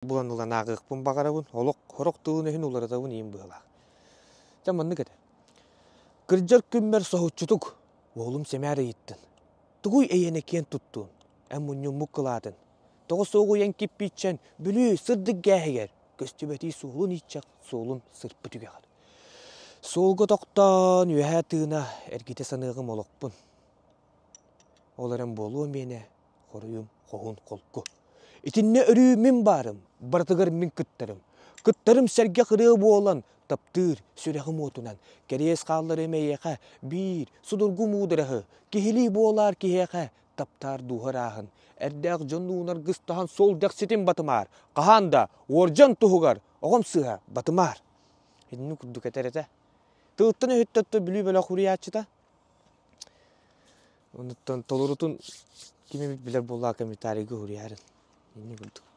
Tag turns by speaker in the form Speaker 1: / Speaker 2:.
Speaker 1: Булан ылан ааҕыахпын баҕарабын, олох сорох тылын-өһүн уларытабын иһин быһыылаах. Дьэ маннык этэ. Кырдьар күммэр соһуччутук уолум сэмээр ыйыттын. Тугуй эйиэнэ киэн туттуун, эн мунньуммут кылаатын. Тоҕо суоҕуйан киппииччэн Бүлүү сырдык гээһигэр көстүбэтии суолун ииччэх суолун сырпыт үгэҕэр. Суолга тохтоон үөһээ тыына эргитэ саныаҕым олохпун. Ол эрэн буолуо миэнэ хоруйум хоһуун холку. Итиннэ өрүү мин баарым, барытыгар мин кыттарым. Кыттарым сэргэх ырыа буолан, таптыыр сүрэҕим уотунан, кэриэс хаалларым эйиэхэ биир судургу муудараһы, киһилии буолаар киһиэхэ таптаар дууһа ырааһын, эрдээх дьон аргыстаһан суол дэхситин батымаар, хаһан да уордьан туһугар оҕом сыыһа батымаар. Итинник курдук этэр этэ. Тылыттан өһүттэн Бүлүү бөлөх уруйааччыта. Онуттан толорутун ким эмит билэр буоллаҕа комментарийга уруйаарын. Инник курдук.